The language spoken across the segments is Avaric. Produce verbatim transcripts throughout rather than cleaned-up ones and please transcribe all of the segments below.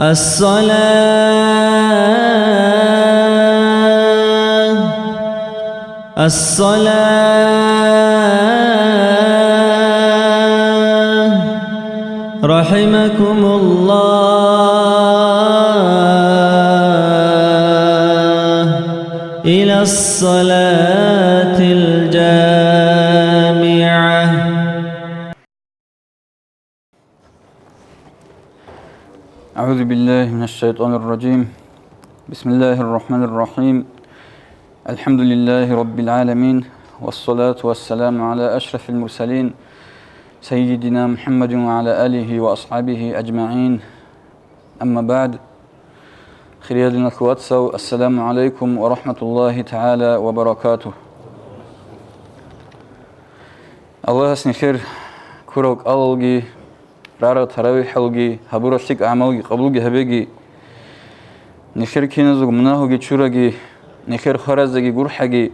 الصلاة، الصلاة، رحمكم الله، إلى الصلاة الجامعة. أعوذ بالله من الشيطان الرجيم. بسم الله الرحمن الرحيم. الحمد لله رب العالمين، والصلاة والسلام على أشرف المرسلين، سيدنا محمد وعلى آله وأصحابه أجمعين. أما بعد. Хириял диналъул вацал, السلام عليكم ورحمة الله تعالى وبركاته. Аллагьас нилъер ккурал кӀалалги, рарал таравихӀалги, гьабурал лъикӀ гӀамалги къабулги гьабеги, нилъер киназул мунагьалги чураги, нилъер хвараздаги гурхӀаги.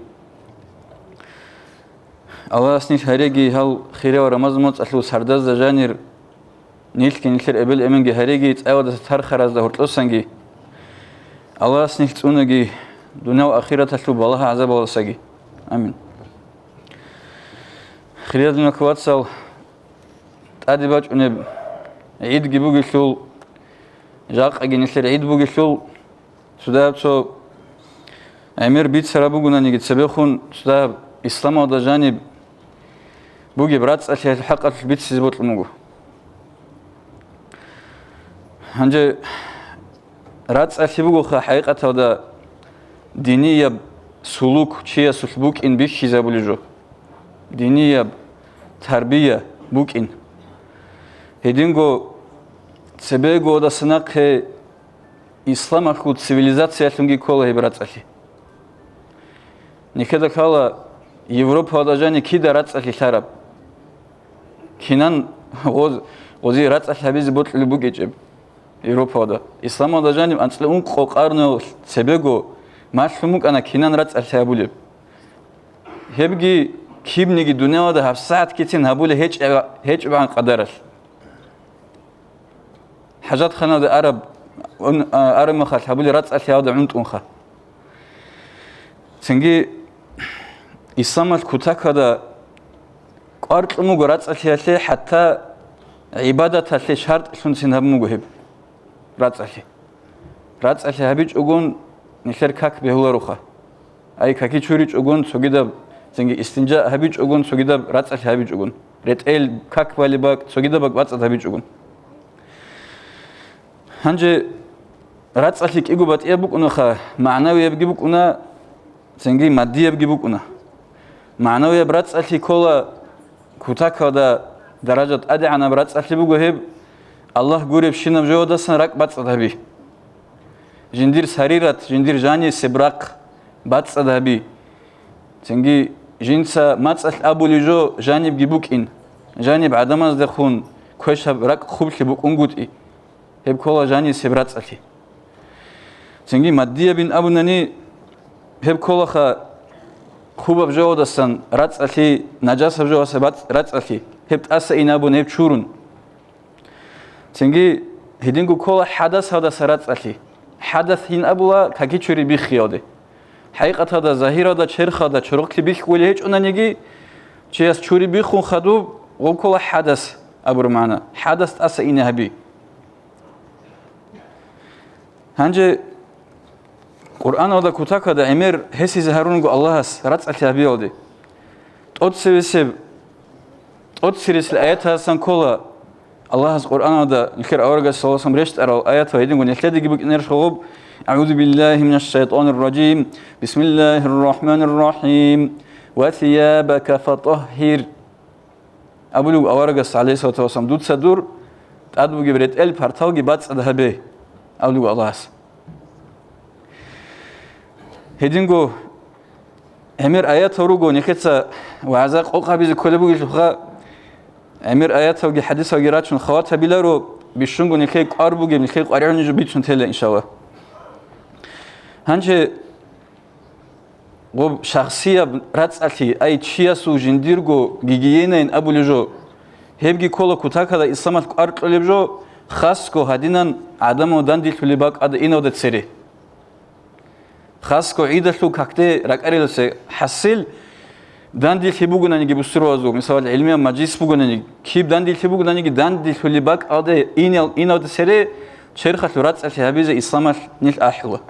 Аллагьас нилъ гьареги гьал хириял Рамазан моцӀалъул сардазда жанир, нилъги нилъер эбел-эменги гьареги цӀайвадаса тархаразда гьоркьосанги. Аллагьас нилъ цӀунаги дуниял ахираталъул балагь-гӀазабалдасаги. Амин. Хириял диналъул вацал, тӀаде бачӀунеб гӀидги бугелъул, жакъаги нилъер гӀид бугелъул, цо дагьаб цо гӀемер бицараб бугонаниги цебехун, цо дагьаб исламалда жаниб бугеб рацӀцӀалъиялъул хӀакъалъулъ бицизе бокьун буго. Гьанже рацӀцӀалъи бугоха хӀакъикъаталда динияб сулук чиясулъ букӀин бихьизабулеб жо, динияб тарбия букӀин. Гьединго цебегоялдаса нахъе исламалъул цивилизациялъунги ккола гьеб рацӀцӀалъи. Нилъеда ккола Европалда жаниб кида рацӀцӀалъи лъараб. Кинан гъоз-, гъозие рацӀцӀалъи гьабизе бокьулеб букӀичӀеб Европалда. Исламалда жаниб анцӀила ункъо къарнуялъ цебего малъун букӀана кинан рацӀцӀалъи гьабулеб. Гьебги кибниги дуниялалда гьабсагӀаткицин гьабулеб гьечӀеб-, гьечӀебгӀан къадаралъ. ХӀажатханалде араб, ун-, а, араб мехалъ гьабулеб рацӀцӀалъи гьавда гӀунтӀунха. Цинги исламалъ кутакалда кӀвар кьун буго рацӀцӀалъиялъе, хӀатта гӀибадаталъе шартӀлъунцин гьабун буго гьеб рацӀцӀалъи. РацӀцӀалъи гьабичӀогун нилъер как бегьулароха. Ай, каки чуричӀогун цогидаб, цинги истинжа гьабичӀогун цогидаб, рацӀцӀалъи гьабичӀогун, ретӀел как балеб бакӀ, цогидаб бакӀ бацӀцӀад гьабичӀогун. Гьанже рацӀцӀалъи кӀиго батӀияб букӀунаха, магӀнавиябги букӀуна, цинги маддиябги букӀуна. МагӀнавияб рацӀцӀалъи ккола кутакалда даража тӀадегӀанаб рацӀцӀалъи буго гьеб, Аллагь гуребщинаб жоялдасан ракӀ бацӀцӀад гьаби. Жиндир сарират, жиндир жанисеб рахъ бацӀцӀад гьаби. Цинги жинца мацӀалъ абулеб жо жанибги букӀин, жаниб гӀадамаздехун квешаб ракӀ хъублъи букӀунгутӀи. Гьеб ккола жанисеб рацӀцӀалъи. Цинги маддиябин абунани, гьеб кколаха хъубаб жоялдасан рацӀцӀалъи, нажасаб жоялдаса бацӀ-, рацӀцӀалъи, гьеб тӀаса ин абун, гьеб чурун. Цинги гьединго ккола хӀадасалдаса рацӀцӀалъи. ХӀадас ин абула каки чури биххиялде. ХӀакъикъаталда, загьиралда, черхалда чорохълъи бихьулеб гьечӀонаниги, чияс чури биххун хадуб, гъоб ккола хӀадас абураб магӀна, хӀадас тӀаса ине гьаби. Гьанже Къуръаналда кутакалда гӀемер гьесизе гьарун руго Аллагьас рацӀцӀалъи гьабиялде. ТӀоцевесеб, тӀоцересел аяталдасан ккола Аллагьас Къуръаналда нилъер аварагас саллаллагьу гӀалайгьи ва саллам рещтӀарал аятал гьединго нилъедаги букӀинарищ гъоб: «АгӀузу биллагьи минаш шайтӀанир ражим. Бисмиллагьир рахӀманир рахӀим. Ва сиябака фатӀагьгьир». Абулеб аварагас, гӀалайгьиссалату вассалам: «Дуца дур тӀад бугеб ретӀел, парталги бацӀцӀад гьабе», – абулеб Аллагьас. Гьединго гӀемер аятал руго, нилъеца вагӀза къокъ гьабизе кколеб бугелъулха, гӀемер аяталги хӀадисалги рачун хават гьабиларо, бищунго нилъее кӀвар бугеб, нилъее къваригӀунеб жо бицун тела, иншаллагь. Гьанже гъоб шахсияб рацӀцӀалъи, ай, чиясул жиндирго гигиенаин абулеб жо, гьебги ккола кутакалда исламалъ кӀвар кьолеб жо, хасго гьадинан гӀадамал данделъулеб бакӀалда инавда цере. Хасго гӀидалъул какде ракӀариласе хӀасил, данделъи бугонаниги бусурбабазул, мисал, гӀилмиял мажлис бугонаниги, киб данделъи бугонаниги, данделъулеб бакӀалде инал-, инавда цере черхалъул рацӀцӀалъи гьабизе исламалъ нилъ ахӀула.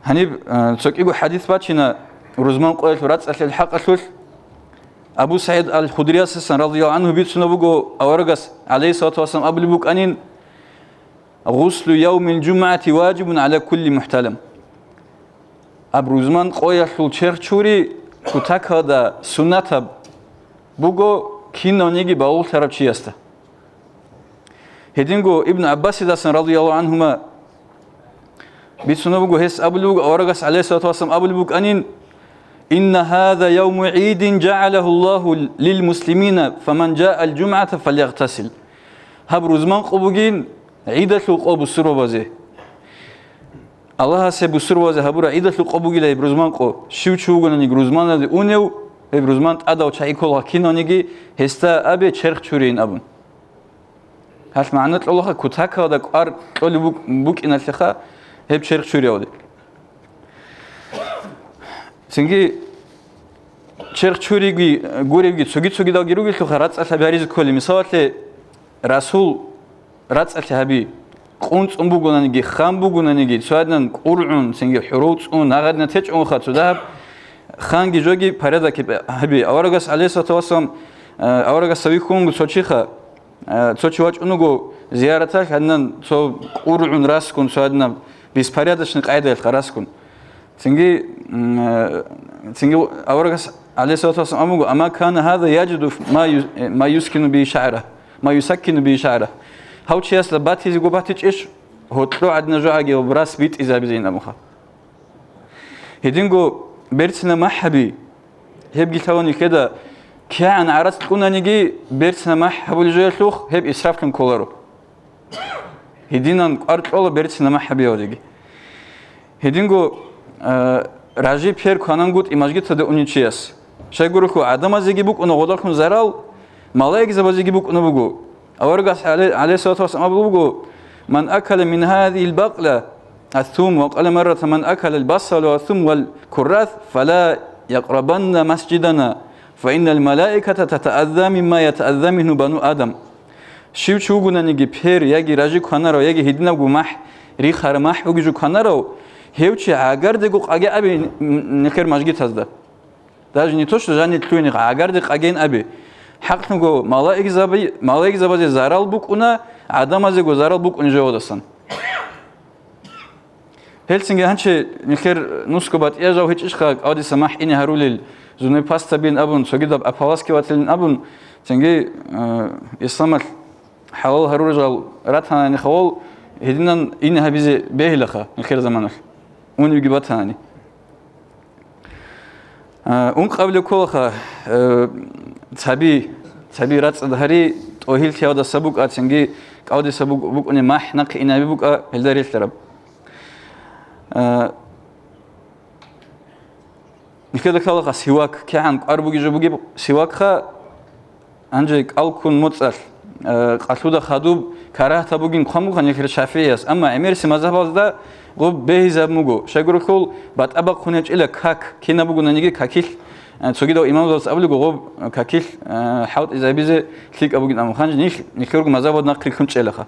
Гьаниб, э, цо кӀиго хӀадис бачина рузман къоялъул рацӀцӀалъиялъул хӀакъалъулъ. Абу СагӀид аль-Худриясасан, радияллагьу гӀангьу, бицунаб буго, аварагас, гӀалайгьиссалату вассалам, абулеб букӀанин: «Гъуслу явмил жумгӀати важибун гӀала кулли мухӀталам». Аб рузман къоялъул черх чури кутакалда суннатаб буго кинавниги балугълъарав чиясда. Гьединго Ибн ГӀаббасидасан, радияллагьу гӀангьума, бицунаб буго, гьес абулеб буго, аварагас, гӀалайгьиссалату вассалам, абулеб букӀанин: «Инна гьаза явму гӀидин жагӀалагьу Аллагьу лил муслимина, фаман жаал жумгӀата фалягътасил». Гьаб рузман къо бугин гӀидалъул къо бусурбабазе. Аллагьасе бусурбабазе гьабураб гӀидалъул къо бугила гьеб рузман къо. Щив чи вугонаниги рузманалде унев, гьеб рузман тӀадав чагӀи ккола кинавниги, гьесда абе черх чурейин абун. Гьалъ магӀна кьолаха, кутакалда кӀвар кьолеб бук-, букӀиналъеха гьеб черх чуриялде. Цинги черх чуриги гуребги цоги-цогидалги ругелъулха рацӀцӀалъи гьабизе кколеб. Мисалалъе, расул рацӀцӀалъи гьаби, къунцӀун бугонаниги, хъан бугонаниги, цо гьадинан кӀургӀун, цинги хӀурул цӀун, нагъадина течӀунха цо дагьаб, хъанги жоги порядок гьаби. Аварагас, гӀалайгьиссалату вассалам, э, аварагасда вихьун вуго цо чиха, э, цо чи вачӀун вуго зияраталъ, гьадинан цо кӀургӀун раскун, цо гьадинаб беспорядочный къайдаялъ раскун. Цинги, м, э, цинги аварагас, гӀалайгьиссалату вассалам, абун буго: «Амма кана гьаза яжиду ма ю-, э, ма юскину би шагӀра, ма юсаккину би шагӀра». Гьав чиясда батизего батичӀищ, гьоркьо гӀадина жогӀаги ва рас битӀизабизейин абунха. Гьединго берцина махӀ гьаби, гьебги лъалани хьеда, кигӀан гӀарац кьунаниги, берцина махӀ гьабулеб жоялъухъ гьеб исрафлъун кколаро. Гьединан кӀвар кьола берцина махӀ гьабиялдеги. Гьединго, э, ражи пер кванангутӀи мажгиталде унев чияс. Щайгурелъул гӀадамазеги букӀуна гъодалъун зарал, малаикзабазеги букӀуна буго. Аварагас гӀалай-, гӀалайгьиссалату вассалам абулеб буго: «Ман акала мин гьазигьил бакъла ассум, ва къала маррата ман акала аль-басала ассум вал куррас, фала якърабанна масжидана, фа иннал малаиката татаазза мимма ятаазза мингьу бану Адам». Щив чи вугонаниги пер, яги ражи кванарав, яги гьединабго махӀ, рихараб махӀ бугеб жо кванарав, гьев чи гӀагардего къаге абе н-, н-, нилъер мажгитазда. Даже не то, что жанир лъугьине, гӀагарде къагейин абе. ХӀакълъунго малаикзаби-, малаикзабазе зарал букӀуна, гӀадамазего зарал букӀуна жавадасан. Гьелцинги гьанчи нилъер нусго батӀиял жав гьечӀищха, кӀавдиса махӀ ине гьарулел, зунай пастабин абун, цогидаб ополаскивателин абун, цинги, э, исламалъ хӀалал гьарурал ратанани хавал, гьединан ине гьабизе бегьилаха нилъер заманалъ, уневги батанани. А, ункъабилеб кколаха, э, цаби, цаби рацӀцӀад гьари, тӀогьил лъиялдаса букӀа, цинги кӀавдиса бук-, букӀуни махӀ нахъе инаби букӀа, гьелда релълъараб. А, нилъеда кколаха сивак, кигӀан кӀвар бугеб жо бугеб сивакха, Гьанже кӀалккун моцӀалъ, э, къалъуда хадуб карагьатаб бугин хъван буго нилъер ШафигӀияс, амма гӀемерси мазгьабазда гъоб бегьизабун буго. Щайгурелъул батӀа бахъун гьечӀила как, кинаб бугонаниги какилъ, э, цогидав имамзабаз абулего гъоб какилъ, э, хӀалтӀизабизе лъикӀаб бугин, амма гьанже нилъ, нилъерго мазгьабазда нахъ рилълъун чӀелаха.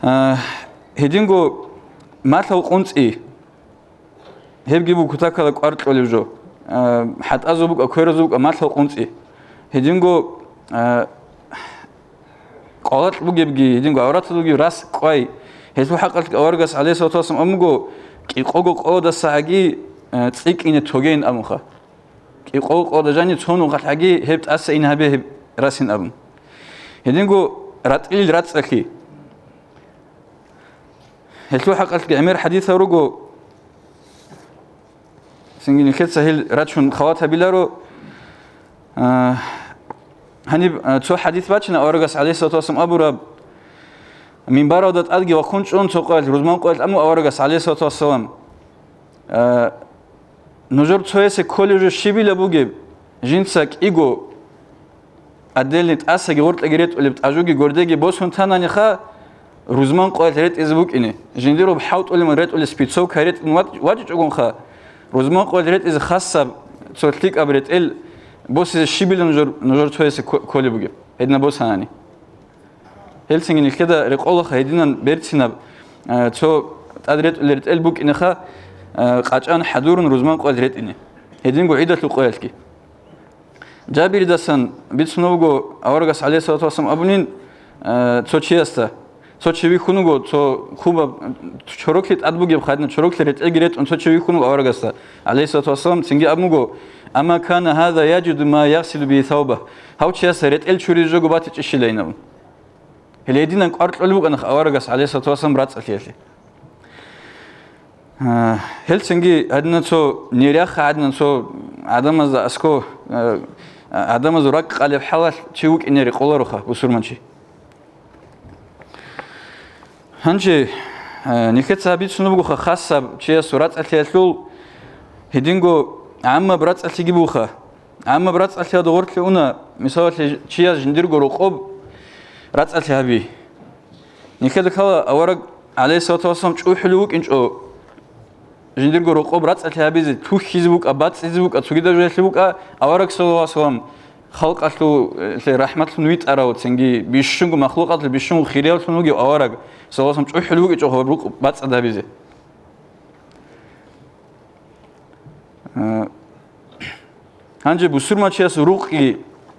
Э, гьединго малъал къунцӀи. Гьебги буго кутакалда кӀвар кьолеб жо. А, хӀатӀазул букӀа, кверазул букӀа малъал къунцӀи. Гьединго, а, къвалакь бугебги, гьединго гӀавратал бугеб рас кӀвай. Гьелъул хӀакъалъ аварагас, гӀалайгьиссалату вассалам, абун буго, кӀикъого къоялдаса гӀаги, а, цӀикӀкӀине тогейин абунха. КӀикъого къоялда жаниб цо нухалъ гӀаги гьеб тӀаса ин гьабе гьеб расин абун. Гьединго ратӀлил рацӀцӀалъи. Гьелъул хӀакъалъги гӀемер хӀадисал руго, цинги нилъеца гьел рачун хават гьабиларо. А, гьаниб, а, цо хӀадис бачина аварагас, гӀалайгьиссалату вассалам, абураб, минбаралда тӀадги вахъун чӀун цо къоялъ, рузман къоялъ, амма аварагас, гӀалайгьиссалату вассалам, а, нужер цоясе кколеб жо щибила бугеб, жинца кӀиго отдельный тӀасаги гъоркьаги ретӀулеб тӀажуги гордеги босун тананиха, рузман къоялъ ретӀизе букӀине. Жиндирго хӀалтӀулеб ретӀулеб спецовка ретӀун вач-, вачӀичӀогонха, рузман къоялъ ретӀизе хасаб цо лъикӀаб ретӀел босизе щибилан нужер, нужер цоясе кко-, кколеб бугеб, гьедина босанани. Гьелцинги нилъеда рекъолаха гьединан берцинаб, э, цо тӀад ретӀулел ретӀел букӀинеха, э, къачӀан хӀадурун рузман къоялъ ретӀине. Гьединго гӀидалъул къоялъги. Жабиридасан бицун буго, аварагас, гӀалейхиссалату вассалам, абунин, э, цо чиясда. Цо чи вихьун вуго, цо хъубаб чороклъи тӀад бугеб хадна, чороклъи ретӀелги ретӀун цо чи вихьун вуго аварагасда, гӀалейхиссалату вассалам, цинги абун буго: «Амма кана гьаза яджиду ма ягъсилу бигьи саубагь». Гьав чияс ретӀел чуризе жого батичӀищилайин абун. Гьеле гьединан кӀвар кьолеб букӀана аварагас, гӀалейхиссалату вассалам, рацӀцӀалъиялъе. А, гьелцинги гьадинан цо неряха, гьадинан цо гӀадамазда аскӀо, а, гӀадамазул ракӀ къалеб хӀалалъ чи вукӀине рекъолароха бусурманчи. Гьанже, а, нилъеца бицун бугоха хасаб чиясул рацӀцӀалъиялъул, гьединго гӀаммаб рацӀцӀалъиги буха. ГӀаммаб рацӀцӀалъиялда гъорлъе уна, мисалалъе, чияс жиндирго рокъоб рацӀцӀалъи гьаби. Нилъеда ккола авараг, гӀалейхиссалату вассалам, чӀухӀулев вукӀинчӀо, жиндирго рокъоб рацӀцӀалъи гьабизе, лъухьизе букӀа, бацӀцӀизе букӀа, цогидаб жоялъе букӀа, авараг, саллаллагьу гӀалайгьи вассалам, халкъалъулъе рахӀматлъун витӀарав, цинги бищунго махлукъатлъи бищунго хириявлъун вугев авараг, саллаллагьу гӀалайгьи вассалам, чӀухӀулев вукӀинчӀо гьаб рукъ бацӀцӀад гьабизе. Э, гьанже бусурманчиясул рукъги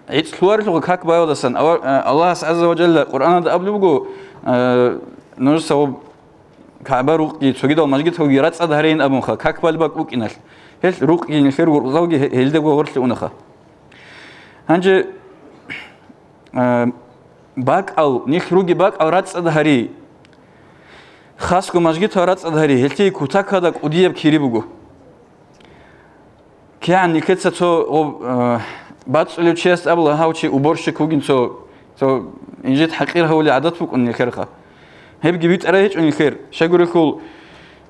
гӀицӀлъуларелъулха как баялдасан, ава-, э, Аллагьас гӀазза ва жалла Къуръаналда абулеб буго, э, нужеца гъоб КагӀба рукъги цогидал мажгиталги рацӀцӀад гьарейин абунха, как балеб бакӀ букӀиналъ. Гьел рукъги нилъер гъуркьзалги гье-, гьелдаго гъорлъе унаха. Гьанже, э, бакӀал, нилъ руги бакӀал рацӀцӀад гьари. Хасго мажгитал рацӀцӀад гьари, гьелъие кутакалда кӀудияб кири буго. КигӀан нилъеца цо, гъоб, э, бацӀцӀулев чияс абула, гьав чи уборщик вугин, цо, цо инжит хӀакъир гьавулев гӀадат букӀун нилъерха. Гьебги битӀарай гьечӀо нилъер. Щайгурелъул,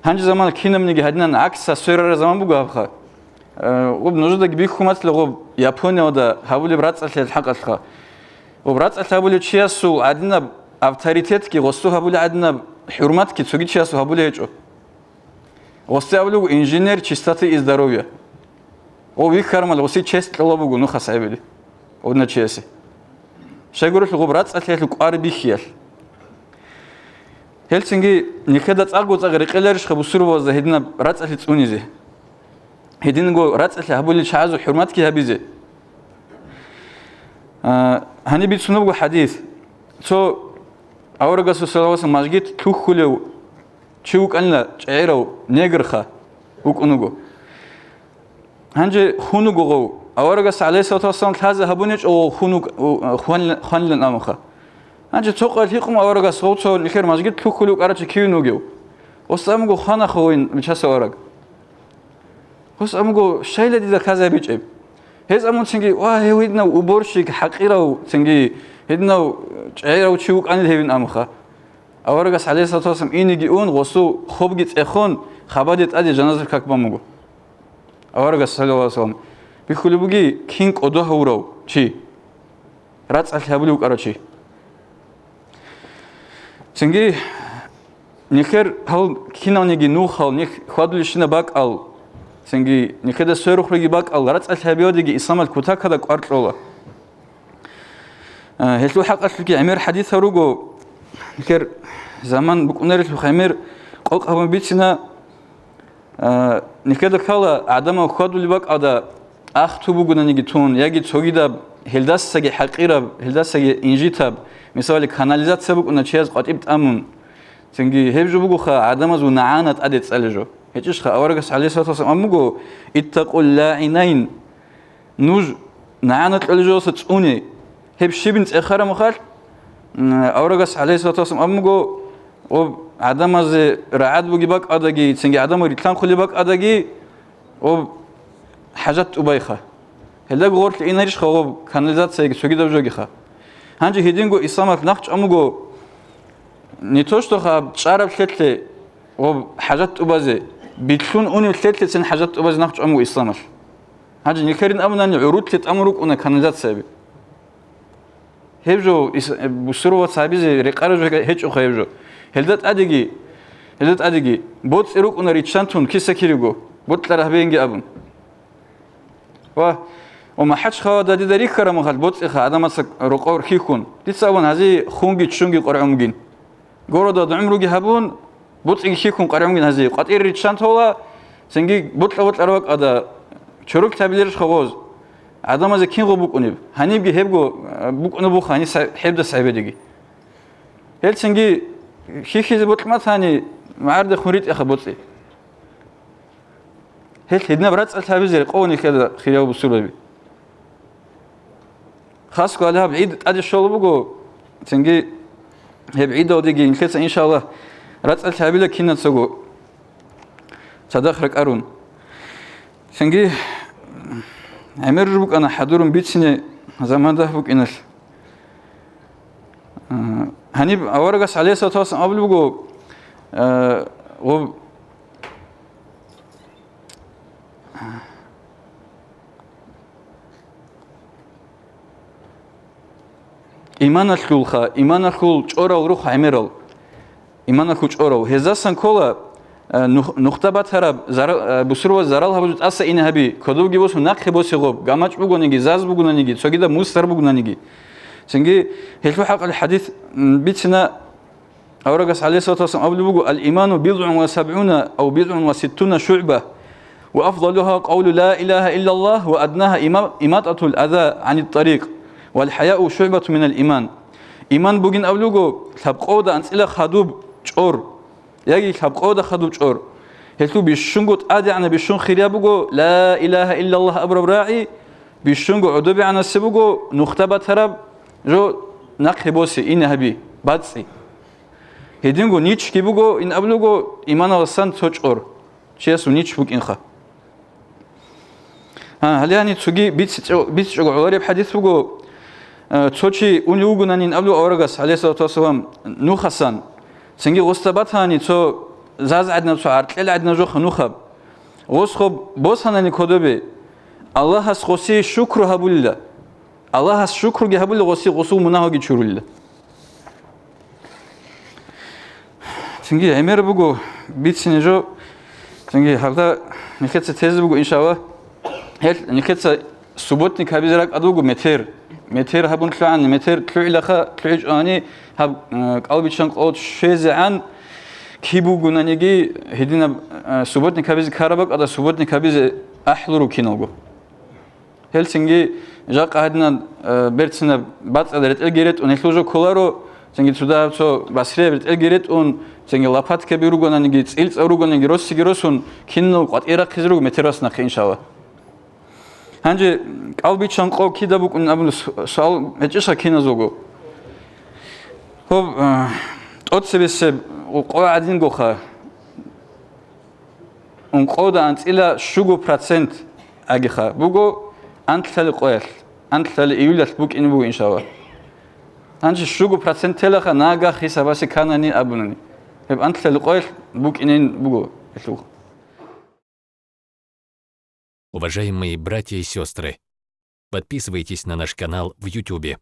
гьанже замана кинабниги гьадинан гӀакса сверараб заман буго гьабха. Э, гъоб нужедаги бихьун батила гъоб Япониялда гьабулеб рацӀцӀалъиялъ хӀакъалъха. Гъоб рацӀцӀалъи гьабулев чиясул гӀадинаб авторитетги, гъосул гьабулеб гӀадинаб хӀурматги цоги чиясул гьабулеб гьечӀо. Гъосде абулеб буго инженер чистоты и здоровья. Гъов вихьармал гъосие честь кьола буго нухас гӀебили, одна чиясе. Щайгурелъул гъоб рацӀцӀалъиялъул кӀвар бихьиялъ. Гьелцинги нилъеда цӀакъго-цӀакъ рекъеларищха бусурбабазда гьединаб рацӀцӀалъи цӀунизе? Гьединго рацӀцӀалъи гьабулел чагӀазул хӀурматги гьабизе? А, гьаниб бицун буго хӀадис. Цо аварагасул салаваталъ мажгит лъухьулев чи вукӀанила, чӀегӀерав негрха вукӀун вуго. Гьанже хун вуго гъов. Аварагас, гӀалейхиссалату вассалам, лъазе гьабунечӀо гъов хун вук-, у-, хван-, хванилан абунха. Гьанже цо къоялъ гьикъун аварагас гъов цо нилъер мажгит лъухьулев вукӀарав чи кивин вугев. Гъос абун буго: «Хвана хъо гъойин, Бичасул авараг». Гъос абун буго: «Щайила дида лъазе гьабичӀеб?» Гьез абун цинги: «Ва, гьев гьединав уборщик, хӀакъирав, цинги гьединав чӀегӀерав чи вукӀанил гьевин», абунха. Аварагас, гӀалейхиссалату вассалам, инеги ун, гъосул хобги цӀехон, хабаде тӀаде жаназа как бан буго. Аварагас, саллаллагьу гӀалайгьи вассалам, бихьулеб буги, кин кӀодо гьавурав чи, рацӀцӀалъи гьабулев вукӀарав чи. Цинги нилъер гьал киналниги нухал, нилъ хьвадулищина бакӀал, цинги нилъеда сверухъеги бакӀал, рацӀцӀалъи гьабиялдеги исламалъ кутакалда кӀвар кьола. Э, гьелъул хӀакъалъулъги гӀемер хӀадисал руго, нилъер заман букӀунарелъул гӀемер къокъ гьабун бицина. Э, нилъеда ккола гӀадамал хьвадулеб бакӀалда ахту бугонаниги тун, яги цогидаб, гьелдасаги хӀакъираб, гьелдасаги инжитаб, мисалалъе, канализация букӀуна чияз къватӀиб тӀамун, цинги гьеб жо бугоха гӀадамазул нагӀана тӀаде цӀалеб жо. ГьечӀищха, аварагас, гӀалайгьиссалату вассалам, абун буго: «Иттакъул лагӀинайн». Нуж нагӀана кьолеб жоялдаса цӀуне. Гьеб щибин цӀехараб мехалъ, м, аварагас, гӀалайгьиссалату вассалам, абун буго: «Об гӀадамазе рагӀад бугеб бакӀалдаги, цинги гӀадамал рилълъанхъулеб бакӀалдаги, об хӀажат тӀубайха». Гьелдаго гъорлъе инарищха об канализацияги цогидаб жогиха? Гьанже гьединго исламалъ нахъчӀван буго, не то что ха-, чӀараб лъелъе об хӀажат тӀубазе, билълъун унеб лъелъецин хӀажат тӀубазе нахъчӀван буго исламалъ. Гьанже нилъерин абунани, гӀурулъе тӀамун рукӀуна канализацияби. Гьеб жо ис-, бусурбабаца гьабизе рекъараб жо гьечӀоха гьеб жо. Гьелда тӀадеги, гьелда тӀадеги, боцӀи рукӀуна риччантун киса-кириго, бокьараб гьабейинги абун. Ва, ва МахӀачхъалада дида рихьараб мехалъ боцӀиха гӀадамаца рокъор хьихьун. Дица абун гьазие хунги ччунги къваригӀун бугин. Городалда гӀумруги гьабун, боцӀиги хьихьун къваригӀун бугин гьазие. КъватӀире риччан тола, цинги бокьа-бокьараб бакӀалда чорокь гьабиларищха гъоз? ГӀадамазе кинго букӀунеб? Гьанибги гьебго, э, букӀунеб буха гьаниб сай-, гьебдаса гьабидеги. Гьел цинги хьихьизе бокьматани, магӀардехун ритӀеха боцӀи. Гьел гьединаб рацӀцӀалъ гьабизе рекъон нилъеда, хириял бусурбаби. Хасго гьале гьаб гӀид тӀаде щолеб буго, цинги гьеб гӀидалдеги нилъеца, иншаллагь, рацӀцӀалъ гьабила кинацаго цадахъ ракӀарун. Цинги гӀемер букӀана хӀадурун бицине заман дагь букӀиналъ. Гьаниб аварагас, гӀалейхиссалату вассалам, абулеб буго, э, гъоб-, иманалъулха, иманалъул чӀорал рух гӀемерал. Иманалъул чӀорал. Гьездасан ккола, э, нух-, нухда батараб зара-, э, бусурбабаз зарал гьабулеб тӀаса ине гьаби, кодобги босун нахъе босе гъоб, гамачӀ бугониги, заз бугонаниги, цогидаб мусар бугонаниги. Цинги гьелъул хӀакъалъ хӀадис, м, бицина, аварагас, гӀалейхиссалату вассалам, абулеб буго: «Ал-иману бидгӀун ва сабгӀуна ав бидгӀун ва ситтуна шугӀба, ва афдалугьа къавлу ла илагьа иллаллагь ва аднагьа има-, иматӀатул аза гӀанит-тӀарикъ, вал хӀаяу шугӀбатун минал иман». Иман бугин абулеб буго лъабкъовда анцӀила хадуб чӀор, яги лъабкъовда хадуб чӀор. Гьелъул бищунго тӀадегӀанаб, бищун хирияб буго ла илагьа иллаллагь абураб рагӀи, бищунго гӀодобегӀанасеб буго нухда батараб жо нахъе босе, ине гьаби, бацӀцӀи. Гьединго ничги буго, ин абулеб буго, иманалдасан цо чӀор, чиясул нич букӀинха. А, гьале гьаниб цоги бицичӀо-, бицичӀого гӀолареб хӀадис буго, э, цо чи унев вугонанин абулеб аварагас, гӀалейхиссалату вассалам, нухасан, цинги гъосда батани цо заз гӀадинаб, цо гӀаркьел гӀадинаб жоха нухаб. Гъос гъоб босанани кодобе, Аллагьас гъосие шукру гьабулила. Аллагьас шукруги гьабулила гъосие, гъосул мунагьалги чурулила. Цинги гӀемер буго бицине жо, цинги гьалда нехеца тезе буго, иншалла. Гьел нехеца субботник гьабизе ракӀад буго метер. Метер гьабун лъугӀани, метер лъугӀилаха, лъугӀичӀони гьаб, э, кӀалбиччан къо щвезегӀан киб бугонаниги, гьединаб, э, субботник гьабизе ккараб бакӀалда субботник гьабизе ахӀлу рукиналго. Гьел цинги жакъа гьадинаб, э, берцинаб бацӀцӀад ретӀелги ретӀун гьелъул жо кколаро, цинги цо дагьаб цо басрияб ретӀелги ретӀун, цинги лопаткаби ругонаниги, цӀилцӀал ругонаниги, росиги росун, кинал къватӀире рахъизе руго метерас нахъе, иншалла. Гьанже кӀалбиччан къо кида букӀун абун су-, суал гьечӀищха киназулго? Гьоб, э, тӀоцебесеб къо гӀадингоха. Ункъода анцӀила щуго процент агиха буго анлъали къоялъ, анлъали июлалъ букӀине буго, иншалла. Гьанже щуго процент телаха нагагь хисабасе кканани абунани. Гьеб анлъали къоялъ букӀинин буго гьелъул. Уважаемые братья и сестры, подписывайтесь на наш канал в Ютубе.